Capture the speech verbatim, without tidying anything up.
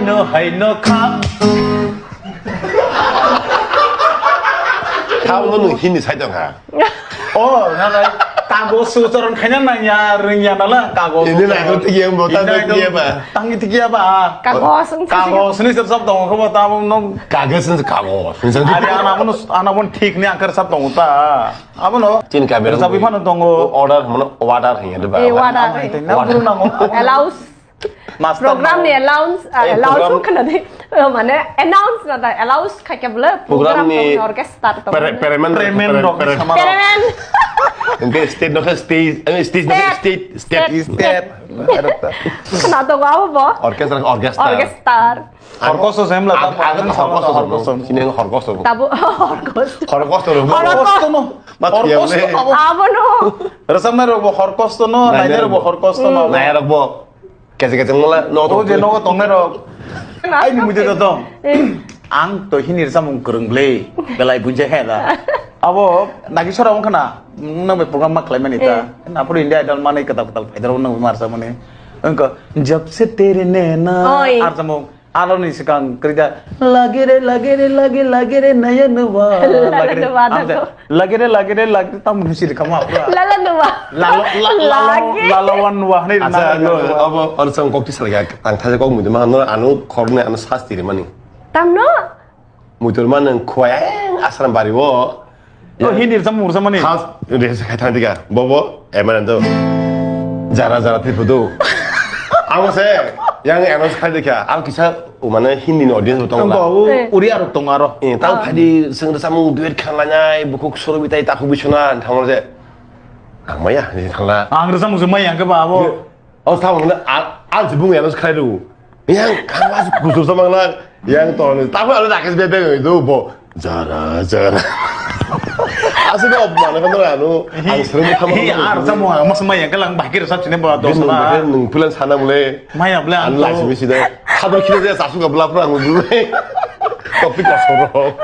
No hai no kha. Tamo no Hindi sai tong ha. Oh, na na. Kagos ucharon khaina nangya, rwngya nala, kagos. Ini na ko tiya mo, ta tiya ba. Tang tiya ba. Kagos wng Kagos ni sab sab tong ko ba tamo no. Kagos ni kagos. Ari ana bono, ana bon thik ni angkar sab tong ta. Abono. Tin ka ber. Sabi phano tongo. Order, mano order hiya de ba. Eh, order. Order. Allows. Master program ni allowance, ah, eh, allowance program khna de. Mane announce na da, allowance kha ke bole program ni orchestra to. Payment, payment rok payment. Hingke state no khe state, eh, state no khe state, state. State. Khna to gabo bo. Orchestra, orchestra. Orchestra. Horkosto sem la, horkosto. Sini horkosto. Tabu horkosto. Horkosto no. Horkosto no. Abo no. Resam na rok bo horkosto no, nai rok bo horkosto no. Nai rok bo. Kese kese ngla no to je no tongnai rok. Ai ni mujhe to tong. Ang to Hindi rwchapmung kwrwng ble, belai bunjai khe da. Abo nagi sora wng khna, nang bai program ma khlai mani ta. Na puru India Idol mani kwtal kwtal phaidar nang bai marsa mani. Wngkha jab se tere naina arsamung. Aro ni swkang kwrwi da, lage re, lage re, lage, lage re, naya nuwa. Lage re, lage re, lage re, lage re, tamo hwnwi siri kamo apura. Lala nuwa. Lalo, la-, lalo, lalo wan nuwa hwnwi rwna. Acha, no, abo, oro chwng kok tisa lagi, ang thaisa kok mudi ma, no, ano khoroknwi ano sasti rimani. Tamno? Muitor ma nwng khuayang asram bari o. O Hindi rwchapmung rwchapmani. Khas rese khai thang diga. Bobo, emang to. Jara jara tipu do. Ang se, yang announce khai dikha. Ang kisa, o mane Hindi ni audience bo tongo la. Bo, o, Oriya rok tongo aro. Eh, tang phadi sing rwchapmung duet khanlanai, bukhuk soro bitai takhuk bisona, thangma se. Ang maya, ni thangla. Ang rwchapmung se maya ke ba abo. O tamo hwnle a, a je bung announce khlai rw. Yang kangma se kusur sa mangla, yang ton. Tamo alo Rakesh bebe ngi do bo. Jara, jara. Asli ko mana kan anu, ang sering kamu. Hi, ar samo ang mas maya ke lang bahkir sa chine ba dos na. Nung pulan sana mule. Maya bla an la simi sida. Khado khile ja sasu ka bla pra ngu. Topik ka soro.